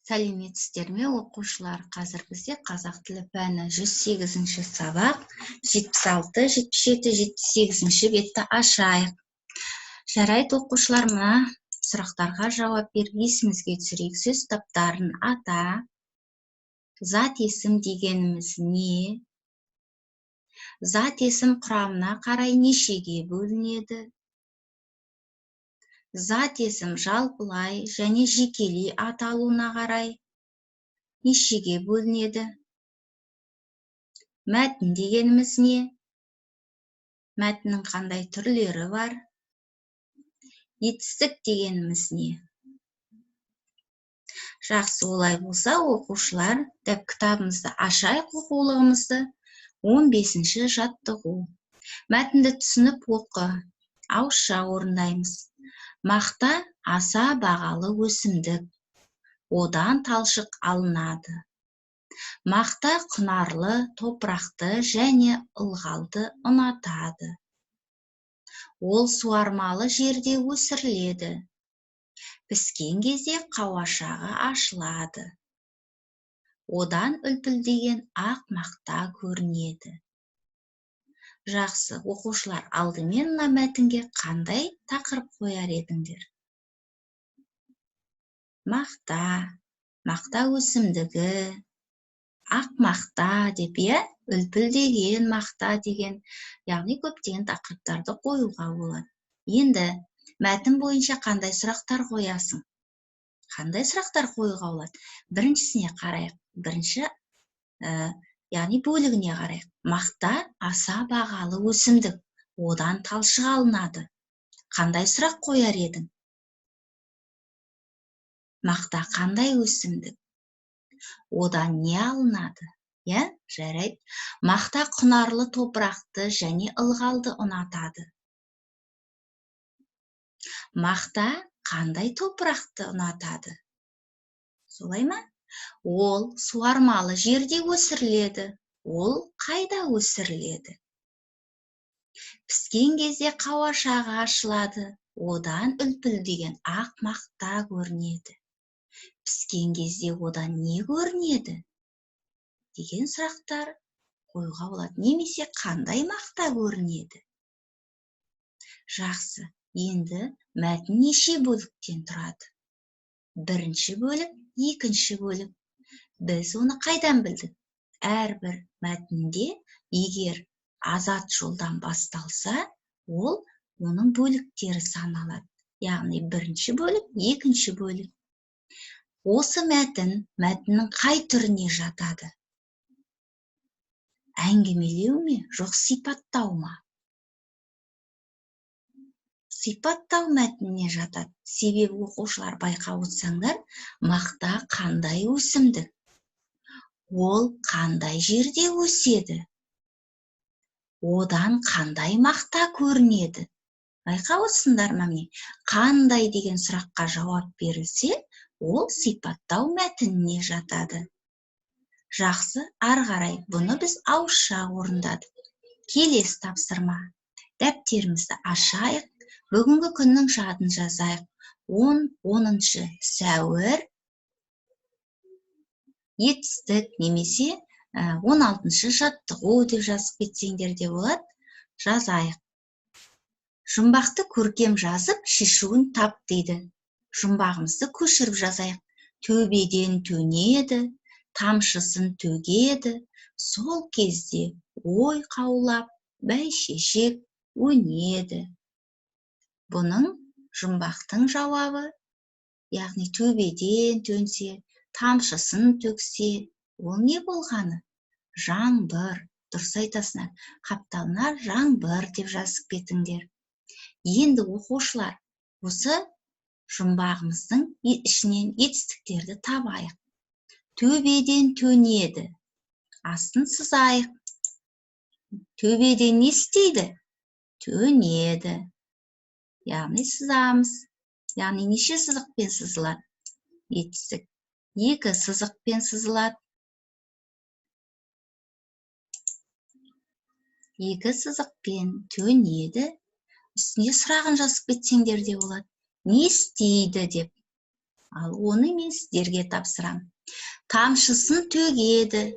Сәлеметсіздер ме, оқушылар? Қазір бізде қазақ тілі пәні 108-ші сабақ, 76, 77, 78-ші бетті ашайық. Жарайды, оқушылар, мына сұрақтарға жауап беріп есімізге түсірейік. Сөз таптарын ата, зат есім дегеніміз не? Зат есім құрамына қарай нешеге бөлінеді? Зат есім жалпылай және жекелей аталуына қарай нешеге бөлінеді? Мәтін дегеніміз не? Мәтіннің қандай түрлері бар? Етістік дегеніміз не? Жақсы, олай болса, оқушылар, дәп кітабымызды ашайық, оқулығымызды. 15-ші жаттығу. Мәтінді түсініп оқы. Ауызша орындаймыз. Мақта аса бағалы өсімдік. Одан талшық алынады. Мақта құнарлы топырақты және ылғалды ұнатады. Ол суармалы жерде өсіріледі. Піскен кезде қауашағы ашылады. Одан үлпілдеген ақ мақта көрінеді. Жақсы, оқушылар, алдымен мына мәтінге қандай тақырып қояр едіңдер? Мақта, мақта өсімдігі, ақ мақта деп, иә, үлпілдеген мақта деген, яғни көптеген тақырыптарды қоюға болады. Енді мәтін бойынша қандай сұрақтар қоясың? Қандай сұрақтар қоюға болады? Біріншісіне қарайық. Бірінші, яғни бөлігіне қарайық. Мақта аса бағалы өсімдік, одан талшық алынады. Қандай сұрақ қояр едің? Мақта қандай өсімдік? Одан не алынады? Иә, жарайды. Мақта құнарлы топырақты және ылғалды ұнатады. Мақта қандай топырақты ұнатады? Солай ма? Ол суармалы жерде өсіріледі. Ол қайда өсіріледі? Піскен кезде қауашағы ашылады. Одан үлпілдеген ақ мақта көрінеді. Піскен кезде одан не көрінеді? Деген сұрақтар қоюға болады. Немесе қандай мақта көрінеді? Жақсы, енді мәтін неше бөліктен тұрады? Бірінші бөлік, екінші бөлік. Біз оны қайдан білдік? Әрбір мәтінде егер азат жолдан басталса, ол оның бөліктері саналады. Яғни бірінші бөлік, екінші бөлік. Осы мәтін мәтіннің қай түріне жатады? Әңгімелеу ме, жоқ сипаттау ма? Сипаттау мәтініне жатады. Себебі оқушылар, байқап отырсаңдар, мақта қандай өсімдік? Ол қандай жерде өседі? Одан қандай мақта көрінеді? Байқап отырсыңдар ма, міне? Қандай деген сұраққа жауап берілсе, ол сипаттау мәтініне жатады. Жақсы, ары қарай бұны біз ауызша орындадық. Келесі тапсырма. Дәптерімізді ашайық. Бүгінгі күннің жадын жазайық. 10-10 сәуір етістік немесе 16-шы жаттығу деп жазып кетсеңдер де болады. Жазайық. Жұмбақты көркем жазып, шешуін тап дейді. Жұмбағымызды көшіріп жазайық. Төбеден төнеді, тамшысын төгеді. Сол кезде ой қаулап, бәйшешек өнеді. Бұның жұмбақтың жауабы, яғни төбеден төнсе, тамшысын төксе, ол не болғаны? Жаңбыр. Дұрыс айтасыңдар. Қапталына жаңбыр деп жазып кетіңдер. Енді оқушылар, осы жұмбағымыздың ішінен етістіктерді табайық. Төбеден төнеді. Астын сызайық. Төбеден не істейді? Төнеді. Яғни сызамыз. Яғни неше сызықпен сызылады? Етістік. Екі сызықпен сызылады. Екі сызықпен төнеді. Үстіне сұрағын жазып кетсеңдер де болады. Не істейді деп. Ал оны мен сіздерге тапсырам. Тамшысын төгеді.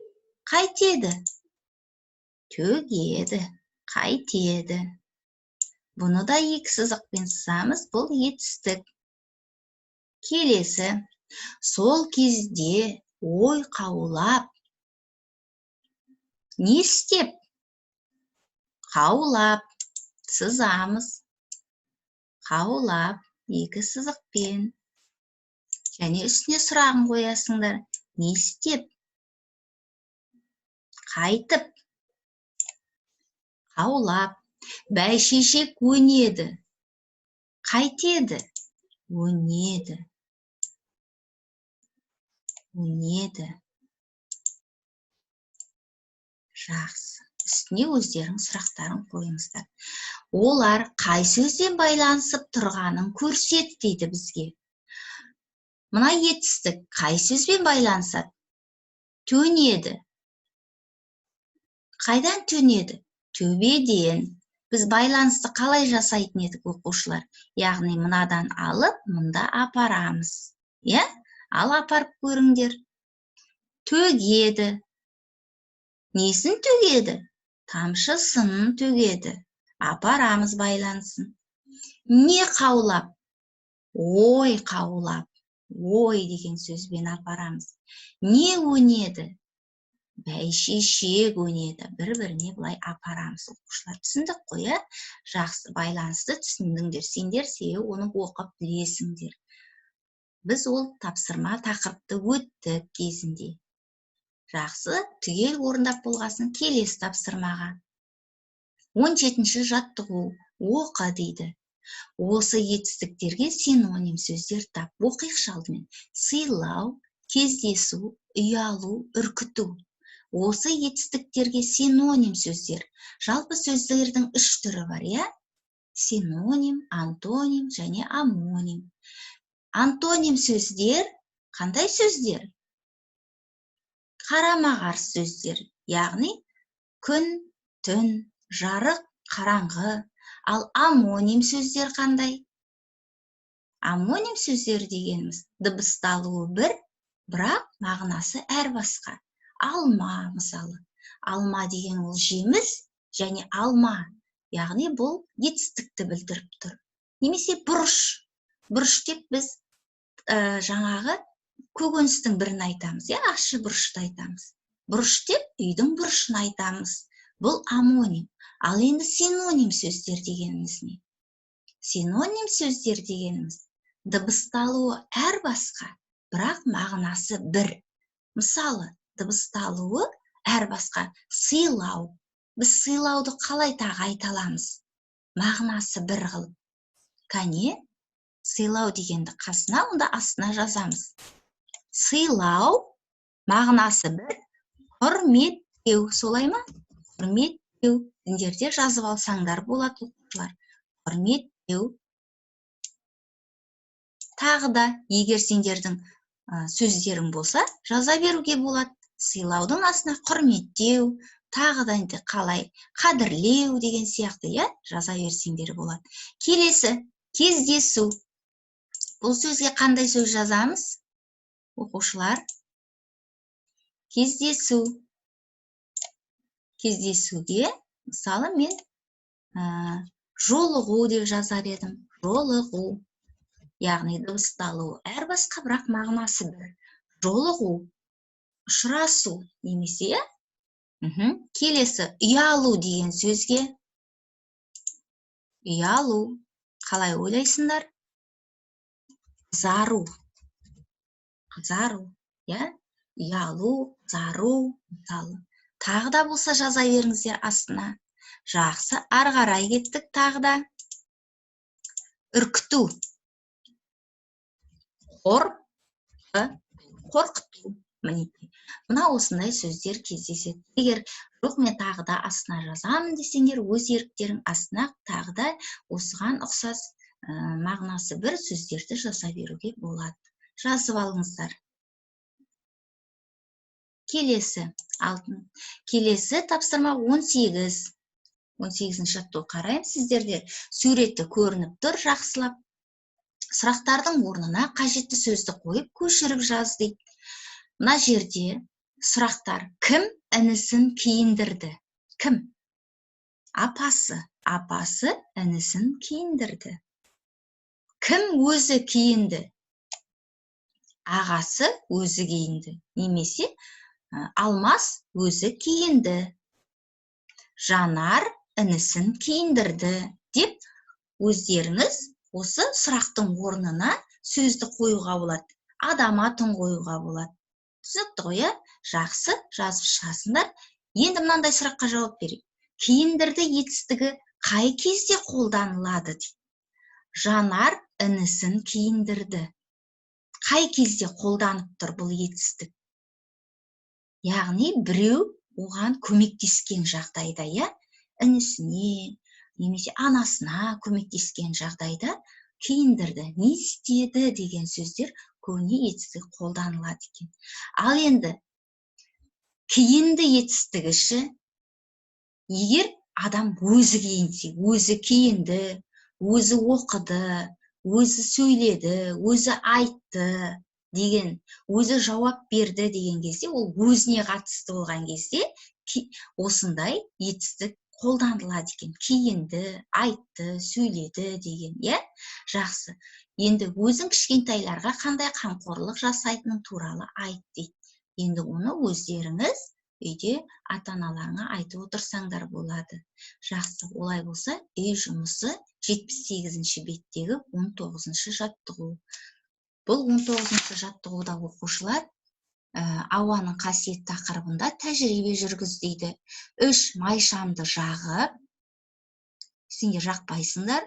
Қайтеді? Төгеді. Қайтеді? Бұны да екі сызықпен сызамыз, бұл етістік. Келесі. Сол кезде ой қаулап. Не істеп? Қаулап. Сызамыз. Қаулап екі сызықпен. Және үстіне сұрағын қоясыңдар. Не істеп? Қайтып. Қаулап. Бәйшешек өнеді. Қайтеді? Өнеді. Өнеді. Жақсы. Үстіне өздерің сұрақтарын қойыңыздар. Олар қай сөзден байланысып тұрғанын көрсет дейді бізге. Мына етістік қай сөзбен байланысады? Төнеді. Қайдан төнеді? Төбеден. Біз байланысты қалай жасайтын едік, оқушылар? Яғни мынадан алып, мында апарамыз. Иә? Ал апарып көріңдер. Төгеді. Несін төгеді? Тамшысын төгеді. Апарамыз байланысын. Не қаулап? Ой қаулап. Ой деген сөзбен апарамыз. Не өнеді? Бәйшешек өнеді. Бір-біріне былай апарамыз, оқушылар. Түсіндік қой, ә? Жақсы, байланысты түсіндіңдер. Сендер себебі оны оқып білесіңдер. Біз ол тапсырма тақырыпты өттік кезінде. Жақсы, түгел орындап болғасын келесі тапсырмаға. 17-ші жаттығу. Оқы дейді. Осы етістіктерге синоним сөздер тап. Оқиықшы алдымен. Сыйлау, кездесу, ұялу, үркіту. Осы етістіктерге синоним сөздер. Жалпы сөздердің үш түрі бар, иә? Синоним, антоним және омоним. Антоним сөздер қандай сөздер? Қарама-қарсы сөздер, яғни күн, түн, жарық, қараңғы. Ал омоним сөздер қандай? Омоним сөздер дегеніміз дыбысталуы бір, бірақ мағынасы әр басқа. Алма мысалы. Алма деген ол жеміс және алма, яғни бұл етістікті білдіріп тұр. Немесе бұрыш. Бұрыш деп біз жаңағы көкөністің бірін айтамыз, иә, ащы бұрышты айтамыз. Бұрыш деп үйдің бұрышын айтамыз. Бұл омоним. Ал енді синоним сөздер дегеніміз не? Синоним сөздер дегеніміз дыбысталуы әр басқа, бірақ мағынасы бір. Мысалы, дыбысталуы әр басқа. Сыйлау. Біз сыйлауды қалай тағы айта аламыз? Мағынасы бір қылып. Кәне, сыйлау дегенді қасына, онда астына жазамыз. Сыйлау мағынасы бір, құрметтеу, солай ма? Құрметтеу. Сендерде жазып алсаңдар болады, оқушылар. Құрметтеу. Тағы да, егер сендердің сөздерің болса, жаза беруге болады. Сыйлаудың астына құрметтеу, тағы да енді қалай, қадірлеу деген сияқты, иә, жаза берсеңдер болады. Келесі, кездесу. Бұл сөзге қандай сөз жазамыз? Оқушылар, кездесу. Кездесуге, мысалы, мен жолығу деп жазар едім. Жолығу. Яғни дыбысталуы әр басқа, бірақ мағынасы бір. Жолығу, ұшырасу немесе, иә? Келесі, ұялу деген сөзге. Ұялу. Қалай ойлайсыңдар? Қызару. Қызару, иә? Ұялу, қызару, мысалы. Тағы да болса жаза беріңіздер астына. Жақсы, ары қарай кеттік тағы да. Үркіту. Қорқыту. Мінекей. Мына осындай сөздер кездеседі. Егер жоқ, мен тағы да астына жазамын десеңдер, өз еріктерің астына тағы да осыған ұқсас мағынасы бір сөздерді жаза беруге болады. Жазып алыңыздар. Келесі, алтын. Келесі тапсырма 18. 18-ші жаттығу қараймын. Сіздерде суреті көрініп тұр жақсылап. Сұрақтардың орнына қажетті сөзді қойып, көшіріп жаз дейді. Мына жерде сұрақтар: кім інісін киіндірді? Кім? Апасы. Апасы інісін киіндірді. Кім өзі киінді? Ағасы өзі киінді немесе Алмас өзі киінді. Жанар інісін киіндірді деп өздеріңіз осы сұрақтың орнына сөзді қоюға болады, адам атын қоюға болады. Түсінікті ғой, иә? Жақсы, жазып шығасыңдар. Енді мынандай сұраққа жауап берейік: киіндірді етістігі қай кезде қолданылады дейді. Жанар інісін киіндірді. Қай кезде қолданып тұр бұл етістік? Яғни біреу оған көмектескен жағдайда, иә, інісіне немесе анасына көмектескен жағдайда киіндірді, не істеді деген сөздер көбіне етістігі қолданылады екен. Ал енді киінді етістігі ше? Егер адам өзі киінсе, өзі киінді, өзі оқыды, өзі сөйледі, өзі айтты деген, өзі жауап берді деген кезде, ол өзіне қатысты болған кезде осындай етістік қолданылады екен: киінді, айтты, сөйледі деген, иә. Жақсы, енді өзің кішкентайларға қандай қамқорлық жасайтының туралы айт дейді. Енді оны өздеріңіз үйде ата аналарыңа айтып отырсаңдар болады. Жақсы, олай болса, үй жұмысы: 78-ші беттегі 19-шы жаттығу. Бұл 19-шы жаттығуда, оқушылар, ауаның қасиет тақырыбында тәжірибе жүргіз дейді. Үш майшамды жағып, сендер жақпайсыңдар,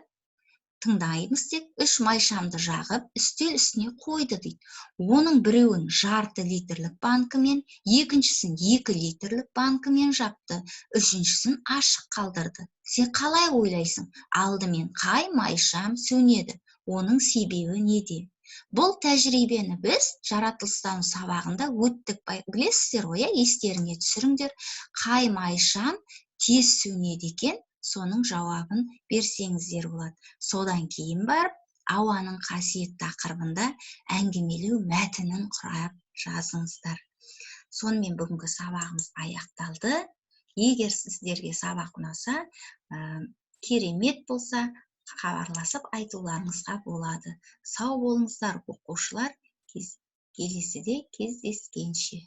тыңдаймыз тек. Үш майшамды жағып, үстел үстіне қойды дейді. Оның біреуін жарты литрлік банкімен, екіншісін 2 литрлік банкімен жапты, үшіншісін ашық қалдырды. Сен қалай ойлайсың, алдымен қай майшам сөнеді? Оның себебі неде? Бұл тәжірибені біз жаратылыстану сабағында өттік, білесіздер ғой, иә? Естеріңе түсіріңдер. Қай майшам тез сөнеді екен, соның жауабын берсеңіздер болады. Содан кейін барып ауаның қасиет тақырыбында әңгімелеу мәтінін құрап жазыңыздар. Сонымен, бүгінгі сабағымыз аяқталды. Егер сіздерге сабақ ұнаса, керемет болса, хабарласып айтуларыңызға болады. Сау болыңыздар, оқушылар, келесіде кездескенше!